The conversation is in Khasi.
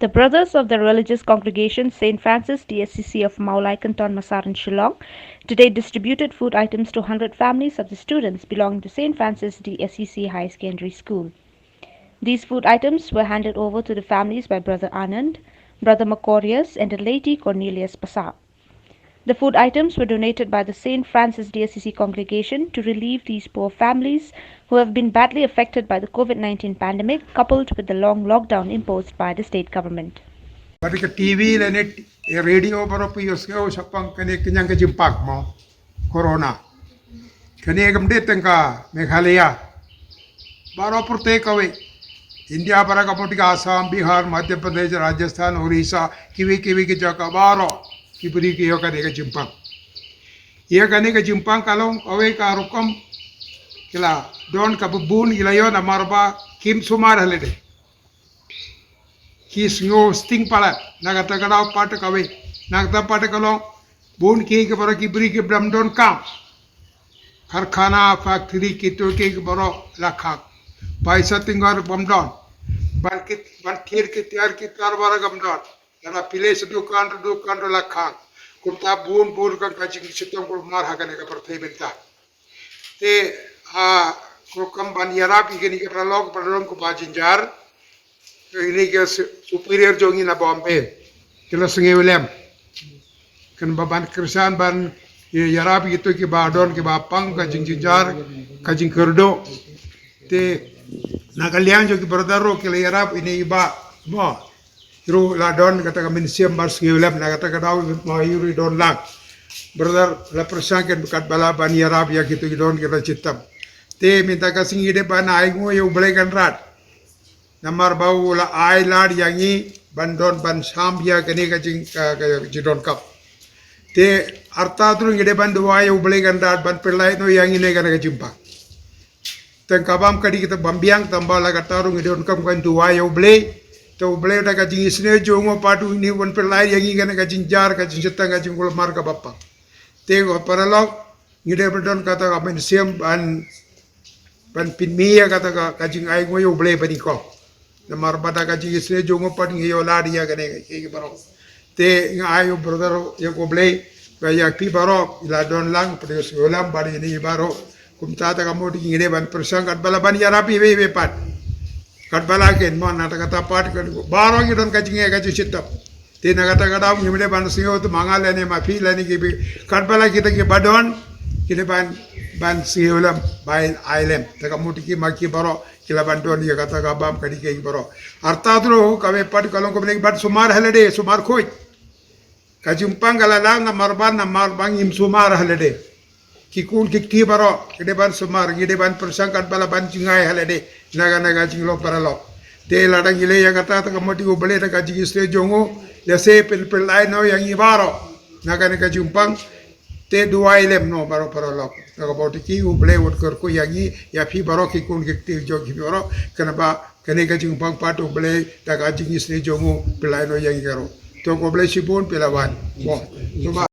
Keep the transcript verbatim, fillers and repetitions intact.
The brothers of the religious congregation Saint Francis D S C C of Mawlai Kanton Masar in Shillong today distributed food items to hundred families of the students belonging to Saint Francis D S C C High Secondary School. These food items were handed over to the families by Brother Anand, Brother Macorius, and the lady Cornelius Pasar. The food items were donated by the Saint Francis D S C C congregation to relieve these poor families who have been badly affected by the COVID nineteen pandemic, coupled with the long lockdown imposed by the state government. Bad ka T V lane radio baroh phi ïohsngew shaphang kane ka ñiang ka jingpang mo, corona. Kane kam dei tang ka Meghalaya, baroh pyrthei kawei, India baroh ka mut ka Assam, Bihar, Madhya Pradesh, Rajasthan, Orissa, kiwei kiwei ki jaka baroh ki briew ki ïoh kane ka jingpang. Ïa kane ka jingpang ka long kawei ka rukom, ki la don kaba bun ki la ïoh namar ba kim sumar ha lade. Ki sngew sting palat na kata ka daw pat kawei, na kata pat ka long bun kiei kiei baroh ki briew ki bym don kam. Karkhana, factory, kito kiei kiei baroh la khang. Paisa tyngka ruh bym don. Ban kit, ban thied ki tiar ki tar baroh kam don. Lada phi leit sha dukan ruh, dukan ruh la khang. Kumta bun bun ka, ka jingshitom kulmar ha kane ka pyrthei mynta. Te, a, ko kam ban ïarap ïa kine ki paralok, paralok ko ba jynjar. Kine ki su-, superior jong ngi na Bombay, ki la sngewlem. Kan ba ban kyrshan ban ïarap ïa kito ki ba don ki ba pang ka jingjynjar, ka jingkyrduh. Te na ka liang jong ki brother ruh ki la ïarap ine i ba mo. Ruh la don kata ka mynsiem ban sngewlem na kata ka daw ma ïa ruh i don lang. Brother la pyrshang ken kat ba la ban ïarap ïa kito ki don ki la shitom. Te mynta ka sngi de ban ai nguh ïa U Blei Kynrad. Namar ba u la ai lad ïa ngi ban don ban sham ïa kane ka jing, ka, ka jingdonkam. Te artat ruh ngi dei ban duwai ïa U Blei Kynrad ban pynlait noh ïa ngi na kane ka jingpang. Tang ka bam ka dei kita bym biang, tang ba la katta ruh ngi donkam kan duwai ïa U Blei. Te U Blei da ka jingisynei jong u pat u ngi ban pynlait ïa ngi kane ka jingjar, ka jingshitang, ka jingkulmar kaba pang. Te ko paralok, ngi dei ban don kata ka mynsiem ban, ban pynmih ïa kata ka, ka jingai nguh ïa U Blei banyngkong. Namar ba da ka jingisynei jong u pat ngi ïoh lad ïa kane ka, ka baroh. Te nga ai u brother ïa U Blei ba ïa phi baroh i la don lang, phi ïoh sngewlem bad ïa ngi baroh. Kumta ta ka mut ngi dei ban pyrshang kat ba la ban ïarap iwei iwei pat. Kat ba la ken mo na ta kata pat kat baroh ngi don ka jingeh ka jingshitom. Te na kata ka daw ngim dei ban sngewthuh ma nga lane ma phi lane ki phi. Kat ba la kita ki ba don, ki dei ban, ban sngewlem, ban ai lem. Ta ka mut ki ma ki baroh ki la ban don ïa kata ka bam ka dei ki baroh. Artat ruh kawei pat ka long kaba dei ban sumar ha lade, sumar khuid. Ka jingpang ka la lang namar ba, namar ba ngim sumar ha lade. Ki khun ki kti baroh ki dei ban sumar, ngi dei ban pyrshang kat ba la ban jngai ha lade na kane ka jinglong paralok. Te lada ngi leh ïa kata ta ka mut U Blei da ka jingisynei jong u, lehse pynlait noh ïa ngi baroh na kane ka jingpang. Te duwai lem noh baroh paralok. Ta ka mut ki U Blei un kyrkhu ïa ngi, ïa phi baroh ki khun ki kti jong ki baroh, kane ba kane ka jingpang pat U Blei da ka jingisynei jong u pynlait noh ïa ngi baroh. To ko Blei shibun phi la wan. Mo.